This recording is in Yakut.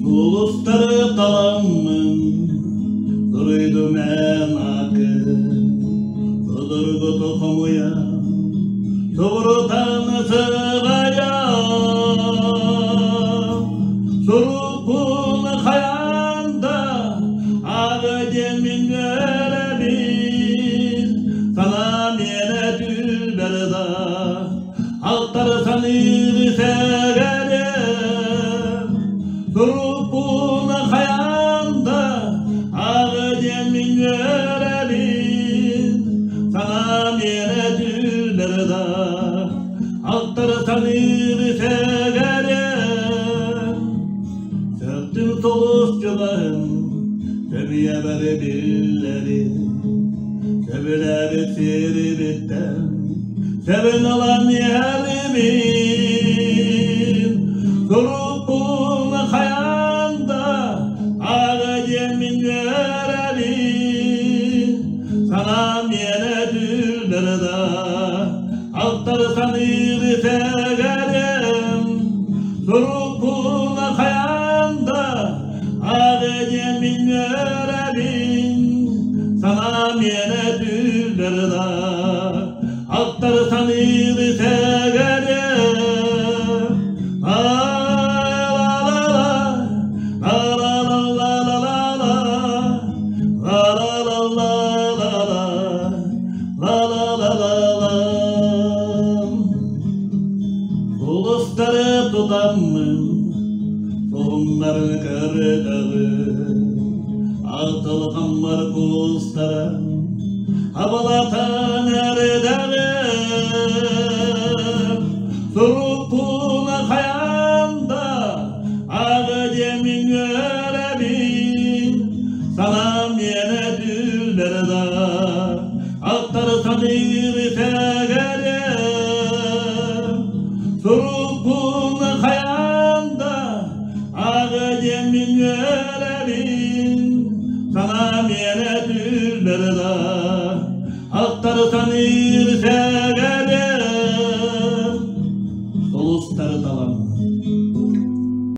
Сулустары таламмын суруйдум эн ааккын, судургутук хомуйан, субурутан сыҕайан, сурукпун хайаан да ааҕа диэн мин үөрэбин, санаа миэнэ түүлбэр да алтары саныыр сэгэрим, сурукпун хайаан да ааҕа диэн мин үөрэбин, санаа миэнэ түүлбэр да алтары саныыр сэгэрим. Сөхтүм солус чугаһын, сөбүйэбэр биллэрин, сөбүлээбит сирибиттэн сөбүн ылан иһэрибин. Сурукпун хайаан да ааҕа диэн мин үөрэбин, санаам миэнэ түүлбэр да алтары саныыр сэгэрим. Сурукпун хайаан да ааҕа диэн мин үөрэбин, санаам миэнэ түүлбэр да алтары саныыр сэгэрим. Ла-ла-ла-ла, ла-ла-ла-ла-ла-ла, ла-ла-ла-ла-ла-ла, ла-ла-ла-ла-ла. Сулустары тутаммын, суһумнарын көрдөбүн, алтылҕаммар куустаран, абылатан эрдэҕим. Сурукпун хайаан да ааҕа диэн мин үөрэбин, санаам миэнэ түүлбэр да алтары саныыр сэгэрим. Сурукпун хайаан да ааҕа диэн мин үөрэбин, санаам миэнэ түүлбэр да алтары саныыр.